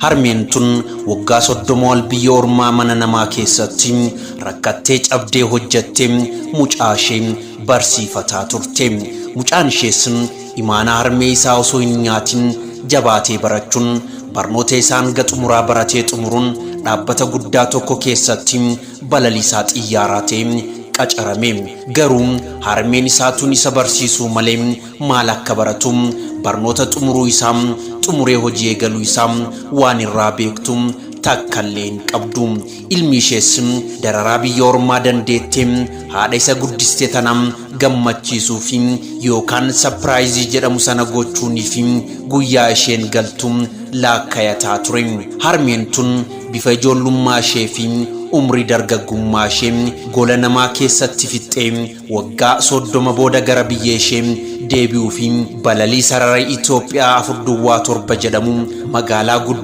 Harmeen tun waggaa 30 ol biyya ormaa mana namaa keessatti rakkattee cabdee hojjattee mucaa ishee barsiifataa turte. Mucaan ishees imaanaa harmee isaa osoo hin nyaatin jabaatee barachuun barnoota isaa hanga xumuraa baratee xumuruun dhaabbata guddaa tokko keessatti balaliisaa xiyyaaraa ta'ee qacarame. Garuu harmeen isaa tun isa barsiisuu malee maal akka baratu, barnoota xumuruu isaa, xumuree hojii eegaluu isaa waan irraa beektu takkallee hin qabdu. Ilmi ishees dararaa biyya ormaa dandeettee haadha isa guddiste tana gammachiisuu fi yookaan surprise jedhamu sana gochuunii fi guyyaa isheen galtu laakkayataa ture. Harmeen tun bifa ijoollummaa ishee fi umrii dargaggummaa ishee gola namaa keessatti fixxee waggaa 30 booda gara biyya ishee deebi'uu fi balalii sarara Itoophiyaa 407 jedhamu magaalaa guddoo